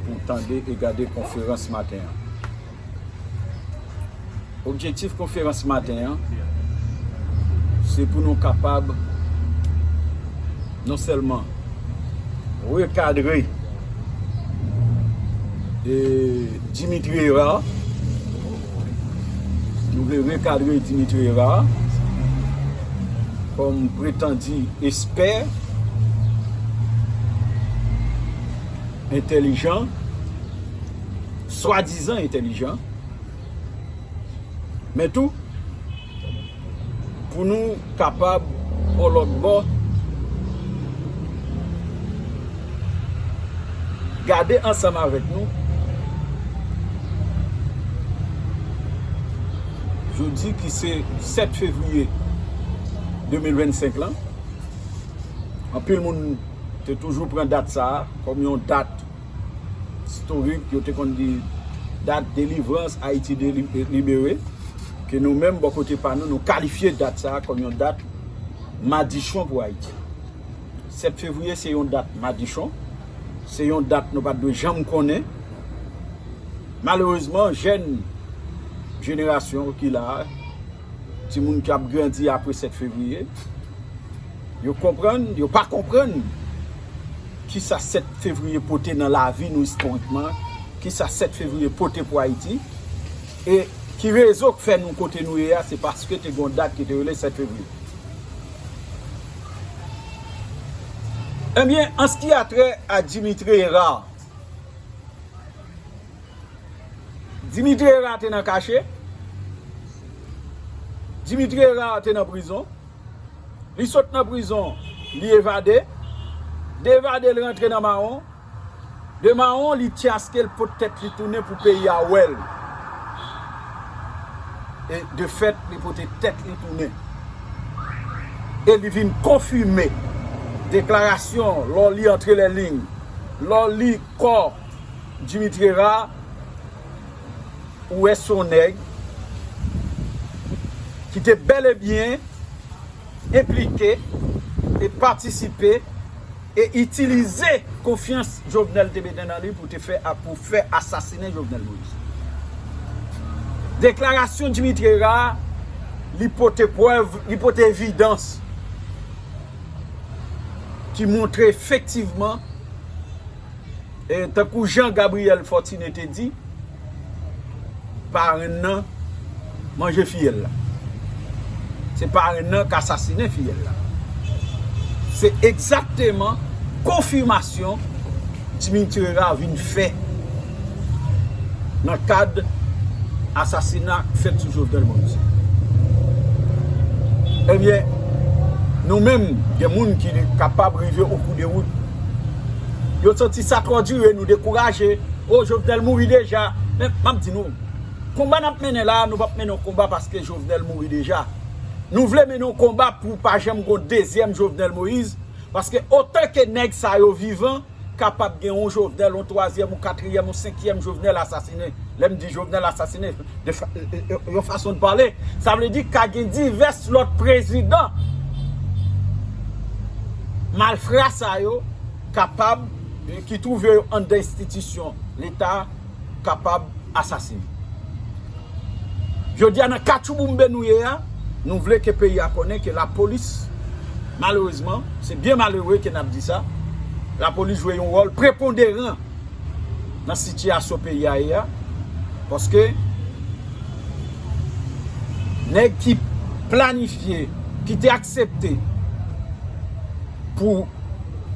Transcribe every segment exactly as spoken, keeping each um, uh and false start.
pou tande e gade konferans maten an. Objektif konferans maten an, se pou nou kapab non sèlman rekadre, e, Dimitri Hérard, nou vle rekadre Dimitri Hérard kòm pretandi espè, entèlijan, swadizan entèlijan, men tou pou nou kapab, yon lòt bò, gade ansanm avèk nou jodi ki se sèt fevriye de mil vennsenk lan. Anpil moun te toujou pran dat sa a kòm yon dat istorik, yo te konn di dat delivrans, Ayiti deli-, libere, ke nou menm, bò kote pa nou, nou kalifye dat sa a kòm yon dat madichon pou Ayiti. Sèt fevriye se yon dat madichon, se yon dat nou pa t dwe janm konnen. Malerezman, jèn jenerasyon ki la a, timoun k ap grandi apre sèt fevriye, yo konprann, yo pa konprann kisa sèt fevriye pote nan lavi nou istorikman, kisa sèt fevriye pote pou Ayiti, e ki rezon k fè nou kote nou ye a, se paske te gen yon dat ki te rele sèt fevriye. Ebyen, an ce qui a trait à Dimitri Hérard, Dimitri Hérard te nan kache. Dimitri Hérard te nan prizon. Li sot nan prizon, li evade. De evade, li rantre nan mawon. De mawon, li tyaske, li pot tèt li tounen pou peyi a wè l. E de fèt, li pote tèt li tounen. E li vin konfime deklarasyon, lè w li antre lè liy, lè w li kò Dimitri Hérard, ou wè se yon nèg ki te bèl e byen enplike e patisipe e itilize konfyans Jovenel te mete nan li pou te fè, pou fè asasinen Jovenel Moïse. Deklarasyon Dimitri Hérard, li pote prèv, li pote evidans ki montre efektivman, e tankou Jean Gabriel Fortuné te di, parenn nan manje fiyèl la. Se parenn nan k asasinen fiyèl la. Se egzakteman konfimasyon Dimitri Hérard vin fè nan kad asasina k fèt sou Jovenel Moïse. Ebyen, nou menm, gen moun ki kapab rive o kou de wout. Yo santi sa twò dire, nou dekouraje. O, Jovenel mouri deja. Men, m ap di nou, konba n ap mennen la, nou p ap mennen yon konba paske Jovenel mouri deja. Nou vle mennen yon konba pou pa janm gon dezyèm Jovenel Moïse, paske otan ke nèg sa yo vivan, kapab gen yon Jovenel, yon twazyèm, yon katriyèm, yon senkyèm Jovenel asasinen. Lè m di Jovenel asasinen, de fa-, yon fason de pale, sa vle di ka gen divès lòt prezidan malfra sa yo kapab, ki twouve yo anndan enstitisyon Leta, kapab asasinen. Jodi a, nan katchouboumbe nou ye a, nou vle ke peyi a konnen ke lapolis, malerezman, se byen malere ke n ap di sa, lapolis jwe yon wòl preponderan nan sitiyasyon peyi a ye a, paske nèg ki planifye, ki te aksepte pou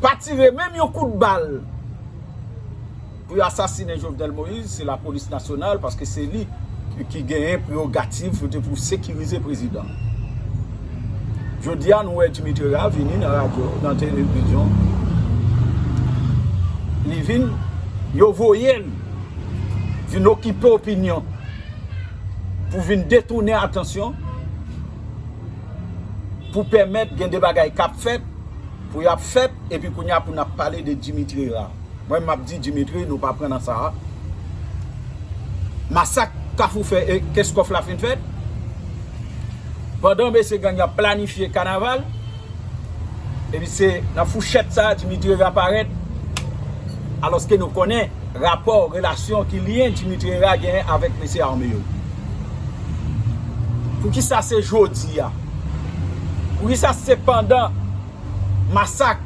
pa tire menm yon kout bal pou yo asasinen Jovenel Moïse, se lapolis nasyonal, paske se li ki genyen prerogativ pou te pou sekirize prezidan. Jodi a, nou wè Dimitri Hérard vini nan radyo, nan televizyon. Li vin, yo voye l vin okipe opinyon pou vin detounen atansyon, pou pèmèt gen de bagay k ap fèt, pou y ap fèt, epi kounye a pou n ap pale de Dimitri Hérard. Mwen, m ap di Dimitri, nou pa pran nan sa a. Masak Kafou fè, e, Kenskòf la fin fèt. Pandan mesye gang y ap planifye kanaval, epi se nan fouchèt sa a Dimitri Hérard parèt. Alòske nou konnen, rapò, relasyon ki lyen Dimitri Herard genyen avèk mesye ame yo. Poukisa se jodi a? Poukisa se pandan masak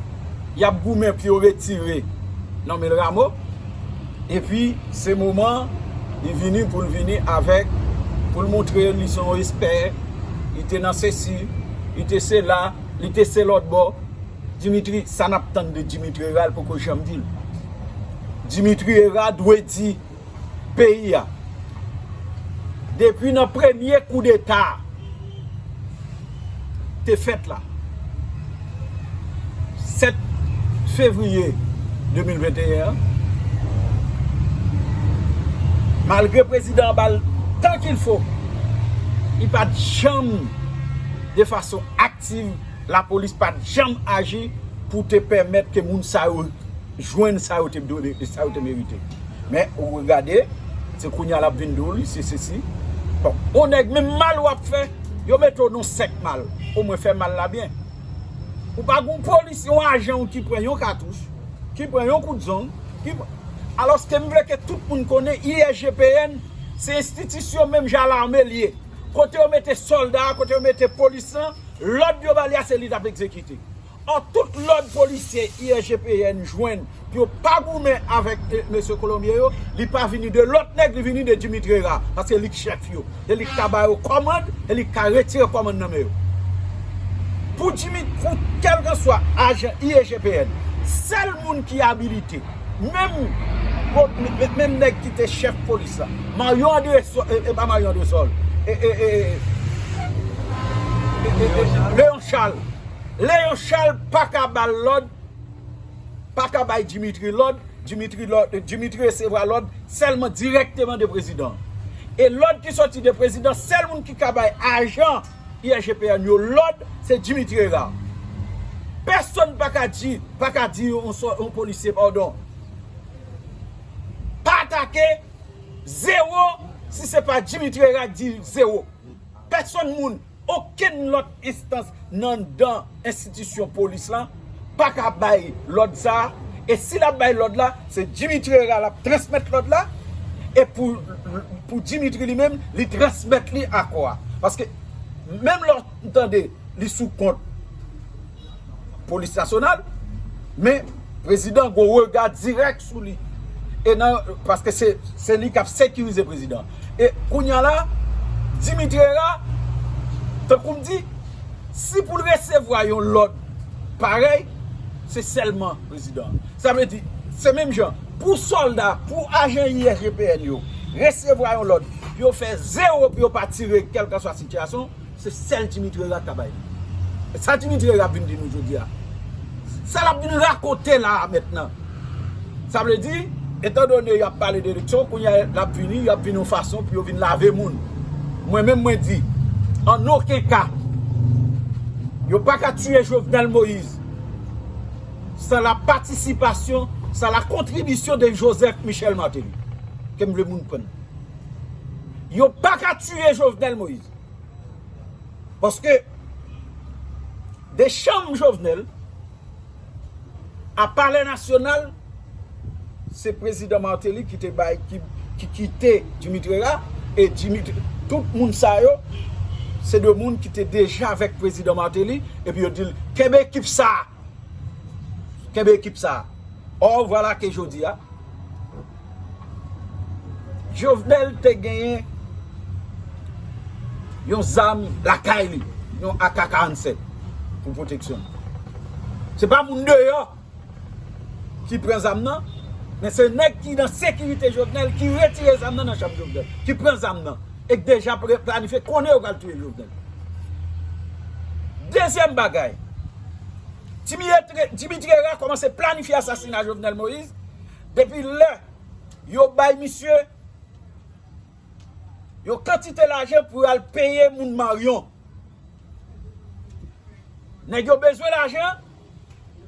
y ap goumen pou yo retire Normil Rameau? Epi se moman li vini pou l vini avèk, pou l montre li se yon espè, li te nan sesi, li te sela, li te se lòt bò. Dimitri, sa n ap tann de Dimitri Herard poko janm di l. Dimitri Herard dwe di peyi a. Depi nan premye koudeta te fèt la, sèt fevriye de mil venteyen an, malgre prezidan an ba l tan kil fo, li pa t janm, de fason aktiv, lapolis pa t janm aji pou te pèmèt ke moun sa yo jwenn sa yo te dwe, sa yo te merite. Men ou regade, se kounye a l ap vin di w li se sesi. Bon, yon nèg menm mal w ap fè, yo mete w nan sèk mal. Omwen fè mal la byen. Ou pa gen yon polis, yon ajan w ki pran yon katouch, ki pran yon kout zong, ki pran... Alòske m vle ke tout moun konnen I S G P N se enstitisyon menm jan lame l ye. Kote yo mete sòlda a, kote yo mete polis lan, lòd yo ba li a, se li l ap egzekite. Ò, tout lòd polisye I S G P N jwenn pou yo pa goumen avèk, eh, mesye Colombie yo, li pa vini de lòt nèg, li vini de Dimitri Herard, paske li k chèf yo. E li k ka ba yo kòmand, e li k ka retire kòmand nan men yo. Pou Dimitri, pou kèlkanswa ajan I S G P N, sèl moun ki abilite, menm, menm nèg ki te chèf polis la, Marion Andresol, e, e pa Marion Andresol, e, e, e, e, e, e, Léon Charles. Léon Charles pa ka ba l lòd, pa ka bay Dimitri lòd, Dimitri lòd, Dimitri resevwa lòd sèlman dirèkteman de prezidan. E lòd ki soti de prezidan, sèl moun ki ka bay ajan I S G P N yo lòd, se Dimitri Herard. Pèsonn pa ka di, pa ka di yon sò-, yon polisye, padon, pa atake, zewo, si se pa Dimitri Herard di zewo. Pèsonn moun, okenn lòt enstans nan, nan enstitisyon polis la pa ka bay lòd sa a. E si l ap bay lòd la, se Dimitri Herard l ap transmèt lòd la. E pou, pou Dimitri li menm, li transmèt li akò a. Paske menm lè w tande li sou kont polis nasyonal, men prezidan gon rega dirèk sou li. E nan, paske se, se li k ap sekirize prezidan. E kounye a la, Dimitri Herard, tankou m di, si pou l resevwa yon lòd parèy, se sèlman prezidan. Sa vle di, se menm jan, pou sòlda, pou ajan I S G P N yo resevwa yon lòd, pou yo fè zewo, pou yo pa tire, kèlkanswa sitiyasyon, se sèl Dimitri Herard ka bay li. Sa Dimitri Herard vin di nou jodi a, sa l ap vin rakonte la a mentnan. Sa vle di, etandone y ap pale de eleksyon, kounye a l ap vini, y ap vin yon fason pou yo vin lave moun. Mwen menm, mwen di, an okenn ka, yo pa ka tiye Jovenel Moïse san la patisipasyon, san la kontribisyon de Joseph Michel Martelly. Ke m vle moun konprann. Yo pa ka tiye Jovenel Moïse. Paske de chanm Jovenel a Palè Nasyonal, se prezidan Martelly ki te bay, ki, ki kite Dimitri Herard, e Dimitri, tout moun sa yo, se de moun ki te deja avèk prezidan Martelly, epi yo di l, kenbe ekip sa a, kenbe ekip sa a. Ò, vwala ke jodi a, Jovenel te genyen yon zam lakay li, yon A K karannsèt pou pwoteksyon. Se pa moun deyò ki pran zam nan, men se nèg ki nan sekirite Jovenel, ki retire zam nan nan chanm Jovenel, ki pran zam nan, e k deja pre-, planifye, konnen yo pral touye Jovenel. Dezyèm bagay, Dimitri, Dimitri Herard kòmanse planifye asasina Jovenel Moïse depi lè yo bay misye yon kantite lajan pou al peye moun Marion. Nèg yo bezwen lajan,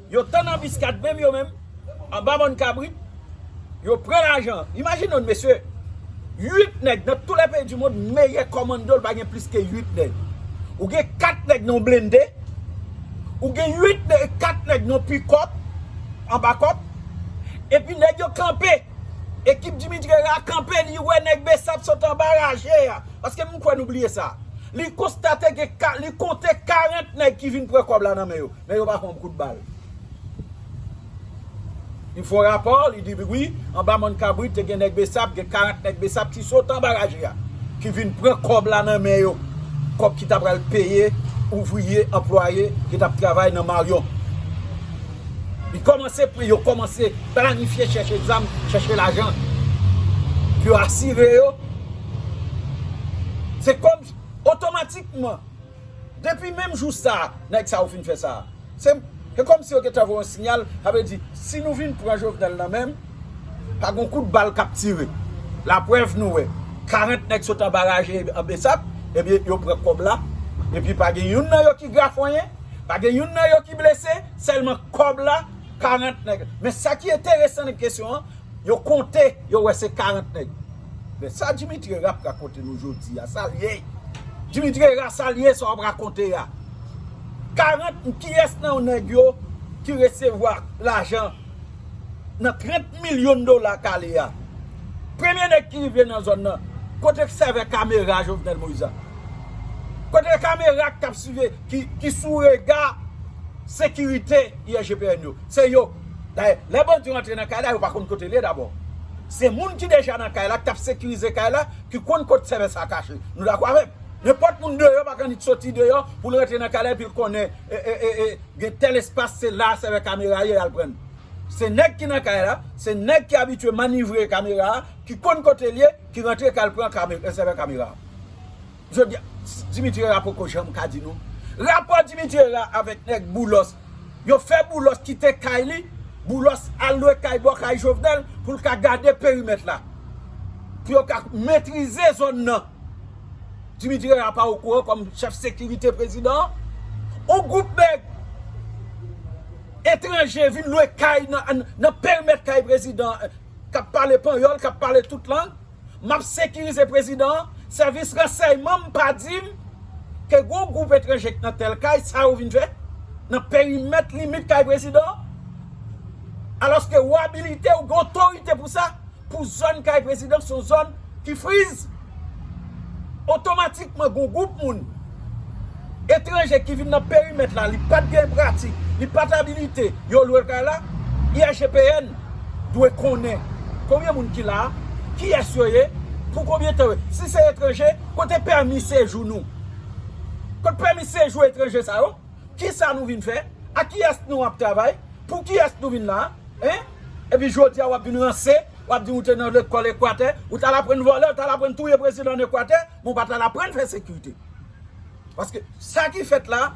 yo tann anbiskad menm yo menm, anba mòn kabrit, yo pran lajan. Imajine w, mesye, uit nèg nan tout lè peyi di mond, meyè kòmando, l pa gen plis ke uit nèg. Ou gen kat nèg nan yon blende, ou gen uit nèg, kat nèg nan pikòp, anba kòp, epi nèg yo kanpe Ekip Dimitri Herard kanpe, li wè nèg Besap sot anba raje a. Paske m kwè nou bliye sa. Li konstate gen ka, li konte karant nèg ki vin pran kòb la nan men yo. Men yo pa fè yon kout bal. Li fè yon rapò, li di wi, anba Mòn Kabrit te gen nèg Besap, gen karant nèg Besap ki sot anba raje a, ki vin pran kòb la nan men yo. Kòb ki ta pral peye ouvriye, anplwaye ki t ap travay nan Maryon. Li kòmanse, yo kòmanse planifye chèche zam, chèche lajan pou yo asire yo. Se kòm otomatikman, depi menm jou sa a, nèg sa yo fin fè sa a. Se, se kòmsi yo gentan voye yon siyal, sa vle di, si nou vin pran Jovenel nan men m, pa gen kout bal k ap tire. Laprèv nou wè, karant nèg sot anba raje an Besap, ebyen, yo pran kòb la, epi pa gen youn nan yo ki grafonyen, pa gen youn nan yo ki blese, sèlman kòb la, karant nèg. Men sa ki enteresan nan kesyon an, yo konte, yo wè se karant nèg. Men sa Dimitri Herard ap rakonte nou jodi a, sa l ye. Dimitri Herard, sa l ye, sa w ap rakonte a. Karant, kiyès nan nèg yo ki resevwa lajan nan trant milyon dola k ale a? Premye nèg ki rive nan zòn nan, kote k sèvè kamera Jovenel Moïse a? Kote kamera k ap swive, ki, ki sou rega sekirite I S G P N yo? Se yo. Dayè, lè bandi yo rantre nan kay la, yo pa konn kote l ye dabò. Se moun ki deja nan kay la, k t ap sekirize kay la, ki konn kot sèvè sa a kache. Nou dakò avè m? Nenpòt moun deyò pa ka annik soti deyò pou l rantre nan kay la epi l konnen, e, e, e, e, gen tèl espas, se la sèvè kamera ye, y al pran l. Se nèg ki nan kay la, se nèg ki abitye manivre kamera a, ki konn kote l ye, ki rantre k al pran kame-, sèvè kamera a. Jodi a, Dimitri Herard poko janm ka di nou. Rapò Dimitri Herard avèk nèg Boulos. Yo fè Boulos kite kay li. Boulos al lwe kay bò kay Jovenel pou l ka gade perimèt la. Pou yo ka metrize zòn nan. Dimitri Herard pa okouran kòm chèf sekirite prezidan an. Yon gwoup nèg etranje vin lwe kay nan, nan perimèt kay prezidan an, k ap pale panyòl, k ap pale tout lang. M ap sekirize prezidan an. Sèvis ransèyman m pa di m ke gon gwoup etranje k nan tèl kay, sa yo vin fè nan perimèt limit kay prezidan an. Alòske w abilite, ou gen otorite pou sa, pou zòn kay prezidan, se yon zòn ki friz. Otomatikman, gon gwoup moun etranje ki vin nan perimèt la, li pa t gen pratik, li pa t abilite, yo lwe kay la, I S G P N dwe konnen konbyen moun ki la a, kiyès yo ye, pou konbyen tan yo. Si se etranje, kote pèmi sejou nou? Kot pèmi sejou etranje sa yo? Kisa nou vin fè? A kiyès nou ap travay? Pou kiyès nou vin la a? Hein? Epi jodi a w ap vin ranse, w ap di w te nan lekòl Ekwatè, ou t al aprann vòlè, ou t al aprann touye prezidan an Ekwatè, men w pa t al aprann fè sekirite. Paske sa ki fèt la,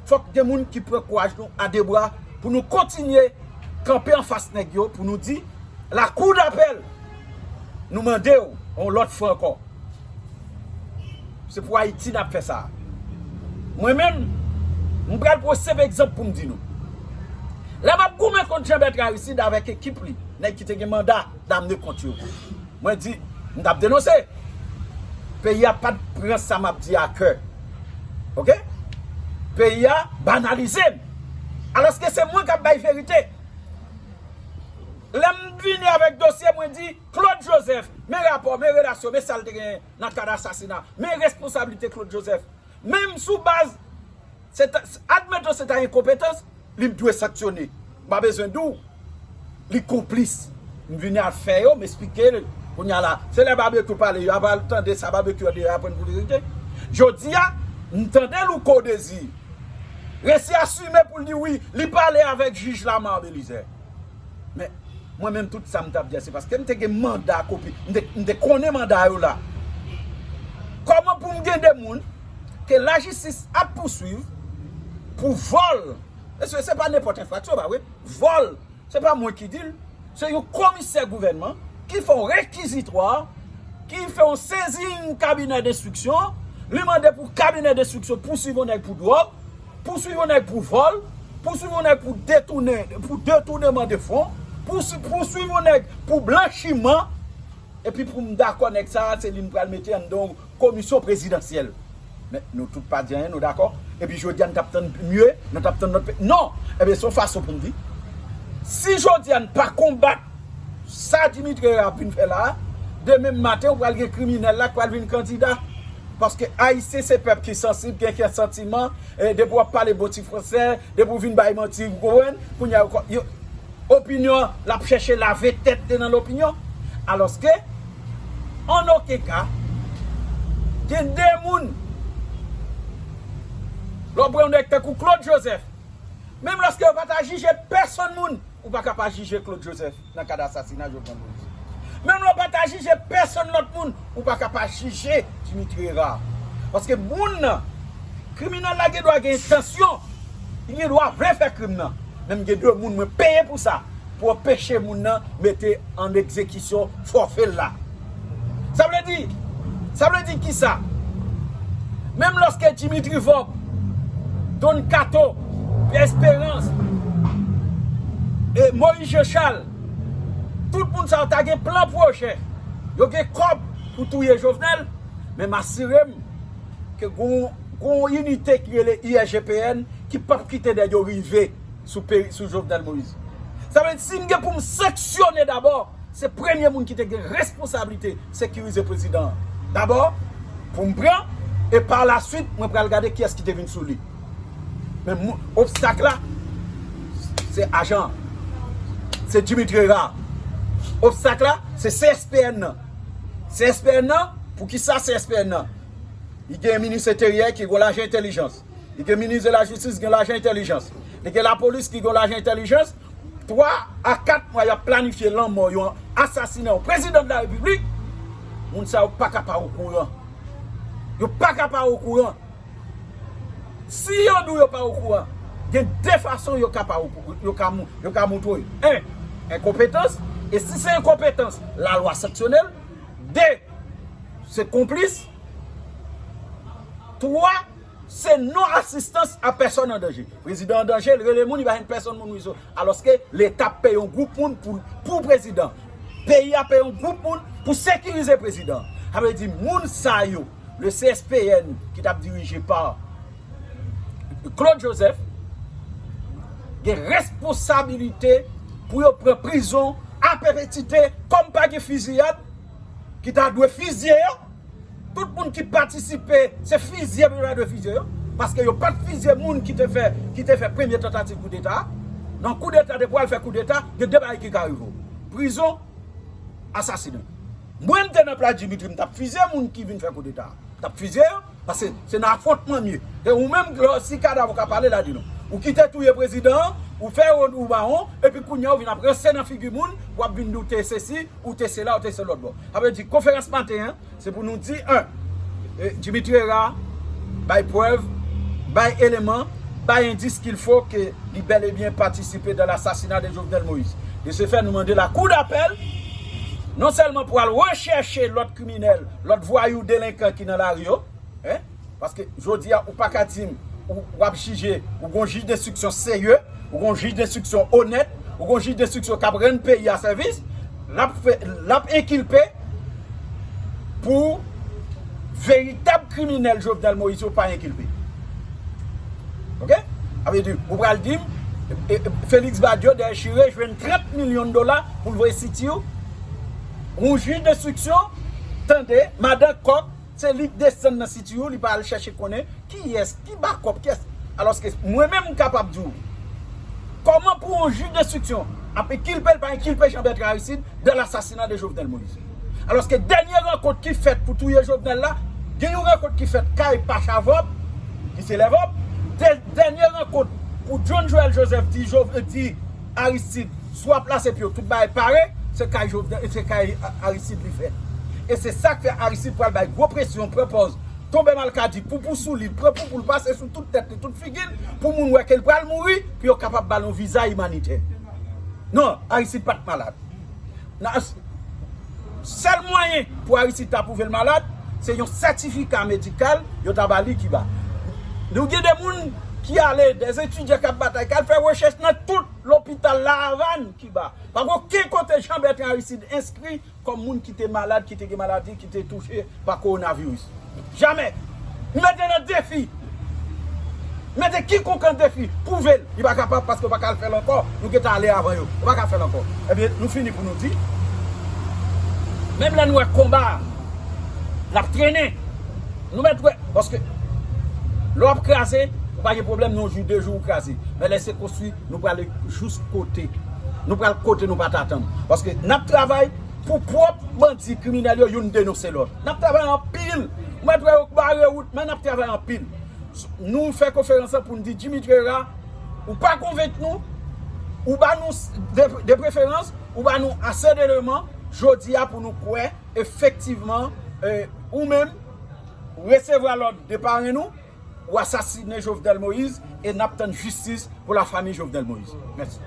fòk gen moun ki pran kouraj nou a de bra pou nou kontinye kanpe anfas nèg yo, pou nou di, lakou dapèl, nou mande w yon lòt fwa ankò. Se pou Ayiti n ap fè sa. Mwen menm, m pral pran senp egzanp pou m di nou. Lè m ap goumen kont Jean Bertrand Aristide avèk ekip li, nèg ki te gen manda damne kont yo, mwen di, m t ap denonse. Peyi a pa t pran sa m ap di a kè. Oke? Peyi a banalize m. Alòske se mwen k ap bay verite. Lè m vini avèk dosye, mwen di, Claude Joseph, men rapò, men relasyon, men sa l te genyen nan kad asasina, men responsablite Claude Joseph. Menm sou baz, se ta, admeton se ta enkonpetans, li dwe sanksyone. M pa bezwen di w, li konplis. M vini al fè yo, m esplike l. Kounye a la, se lè Babekyou pale, y ap al tande sa Babekyou ap di, y ap pran pou verite. Jodi a, m tande Louko Désir resi asime pou l di wi, li pale avèk jij Lamar Belizaire. Men, mwen menm, tout sa m t ap di a, se paske m te gen manda kopi, m te, m te konnen manda yo la. Kòman pou m gen de moun ke lajistis ap pouswiv pou vòl? Mesye, se pa nenpòt enfraksyon, pa vre? Vòl, se pa mwen ki di l. Se yon komisè gouvènman ki fè yon rekizitwa, ki fè yon sezi kabinè denstriksyon, li mande pou kabinè denstriksyon pouswiv yon nèg pou dwòg, pouswiv yon nèg pou vòl, pouswiv yon nèg pou detounen, pou detounman de fon, pouswi-, pouswiv yon nèg pou blanchiman, epi pou m dakò nèg sa a, se li m pral mete anndan yon komisyon prezidansyèl. Men nou tout pa di anyen, nou dakò? Epi jodi a n t ap tann mye, nou t ap tann lòt pe-, non! Ebyen, se yon fason pou m di. Si jodi a n pa konbat Sa Dimitri Herard ap vin fè la a, demen maten, ou pral gen kriminèl la k pral vin kandida. Paske Ayisyen se pèp ki sansib, gen kè santiman, e depi w ap pale bon ti fransè, depi w vin bay manti, ou konprann, kounye a yo, yo, opinyon, l ap chèche lave tèt li nan lopinyon. Alòske, an okenn ka, gen de moun, lè w pran yon nèg tankou Claude Joseph, menm lòske yo pa ta jije pèsonn moun, ou pa ka pa jije Claude Joseph nan kad asasina Jovenel Moïse. Menm lè w pa ta jije pèsonn lòt moun, ou pa ka pa jije Dimitri Herard. Paske moun nan, kriminèl la gen dwa gen entansyon, li gen dwa vle fè krim nan. Men m gen de moun mwen peye pou sa, pou anpeche moun nan mete an egzekisyon fòfe l la. Sa vle di, sa vle di kisa? Menm lòske Dimitri Vorbe, Don Kato, Pierre Espérance, e Moïse Jean Charles, tout moun sa yo ta gen plan pwojè, yo gen kòb pou touye Jovenel, men m asire m ke gon, gon inite ki rele I R G P N ki p ap kite nèg yo rive sou peri, sou Jovenel Moïse. Sa vle di, si m gen pou m sanksyone dabò, se premye moun ki te gen responsablite sekirize prezidan an. Dabò, pou m pran, e pa la swit, mwen pral gade kiyès ki te vin sou li. Men mou-, obstak la, se ajan an. Se Dimitri Herard. Obstak la, se C S P N nan. C S P N nan, poukisa C S P N nan? Li gen minis enteryè ki gen lajan entèlijans. Li gen minis de la jistis, gen lajan entèlijans. Li gen lapolis ki gen lajan entèlijans. Twa a kat mwa y ap planifye lanmò yon asasina yon prezidan de la repiblik. Moun sa yo pa ka pa okouran. Yo pa ka pa okouran. Si yo di w yo pa okouran, gen de fason yo ka pa okou-, yo ka mou-, yo ka montre w. En, enkonpetans. E si se enkonpetans, lalwa sanksyone l. De, se konplis. Twa, se non asistans a pèsòn an danje. Prezidan an danje, l rele moun, li pa jwenn pèsonn moun wi so. Alòske Leta peye yon gwoup moun pou, pou prezidan. Peyi a peye yon gwoup moun pou sekirize prezidan. Sa vle di moun sa yo, le C S P N ki t ap dirije pa Claude Joseph, gen responsabilite pou yo pran prizon a pèpetite, kòm pa gen fiziyad ki ta dwe fizye yo. Tout moun ki patisipe, se fizye yo ta dwe fizye yo. Paske yo pa t fizye moun ki te fè, ki te fè premye tantativ koudeta a. Nan koudeta, depi w al fè koudeta, gen de bagay ki ka rive w. Prizon, asasinen. Mwen, m te nan plas Dimitri, m t ap fizye moun ki vin fè koudeta a. M t ap fizye yo, paske se nan afwontman m ye. E ou menm, lè, si kadav ou ka pale, la di non. Ou kite touye prezidan an, ou fè yo ou mawon, epi kounye a ou vin ap ranse nan figi moun, w ap vin di ou te sesi, ou te sela, ou te se lòt bò. Sa vle di, konferans maten an, se pou nou di, en, e, Dimitri Herard bay prèv, bay eleman, bay endis qu'il faut ke li bèl e byen patisipe dans l'assassinat de Jovenel Moïse. De ce fait, nou mande lakou dapèl, non sèlman pou al rechèche lòt kriminèl, lòt vwayou, delenkan ki nan lari yo, en, paske jodi a, ou pa ka di m, ou, w ap jije, ou gon jij denstriksyon serye, ou gon jij denstriksyon onèt, ou gon jij denstriksyon k ap rann peyi a sèvis, l ap fè, l ap enkilpe pou veritab kriminèl Jovenel Moïse yo pa enkilpe. Oke? Sa vle di, ou pral di m, e, e, Félix Badio dèyè chire jwenn trant milyon dola pou l voye Siti. Yon jij denstriksyon, tande, madan kòk, se li k desann nan Siti, li pa al chèche konnen kiyès, ki bakòp, kiyès. Alòske mwen menm, m kapab di w, kòman pou yon jij denstriksyon ap enkilpe, l pa enkilpe Jean Bertrand Aristide dans l'assassinat de Jovenel Moïse? Alòske dènye rankont ki fèt pou touye Jovenel la, gen yon rankont ki fèt kay Pacha Vorbe, ki se lè Vorbe, dè-, dènye rankont pou John Joël Joseph di Jo-, di Aristide, si w ap plase pye w, tout bagay pare, se kay Jovenel, se kay A-, Aristide li fèt. E se sa k fè Aristide pral bay gwo presyon, pran pòz, tonbe malkadi, poupou sou li, pran poupou l, pase sou tout tèt li, tout figi l, pou moun wè ke l pral mouri, pou yo kapab ba l yon viza imanitè. Non, Aristide pa t malad. Nan, sèl mwayen pou Aristide ta pwouve l malad, se yon sètifika medikal yo ta ba li Kiba. Nou gen de moun ki ale, de etidyan k ap batay, k al fè rechèch nan tout lopital La Havane, Kiba. Pa gen okenn kote Jean Bertrand Aristide enskri kòm moun ki te malad, ki te gen maladi, ki te touche pa kowonaviris. Jamè. M mete nan defi. M mete kikonk an defi. Pwouve l. Li pa kapab paske yo pa ka al fè l ankò. Nou gentan ale avan yo. Yo pa ka fè l ankò. Ebyen, nou fini pou nou di, Menm lè nou wè konba, l ap trennen. Nou mèt wè, paske lè w ap kraze, ou pa gen pwoblèm, nan yon jou, de jou, ou kraze. Men lè se konstwi, nou prale jous kote. Nou pral kote nou pa t atann. Paske n ap travay pou pwòp bandi kriminèl yo, youn denonse lòt. N ap travay anpil. Ou mèt wè yo bare wout, men n ap travay anpil. Nou fè konferans lan pou n di Dimitri Herard, ou pa konvenk nou, ou ba nou s- de, de preferans, ou ba nou ase de eleman, jodi a pou nou kwè, efektivman, eh, ou menm, resevwa lòd de parenn ou, ou asasinen Jovenel Moïse, e n ap tann jistis pou lafanmi Jovenel Moïse. Mèsi.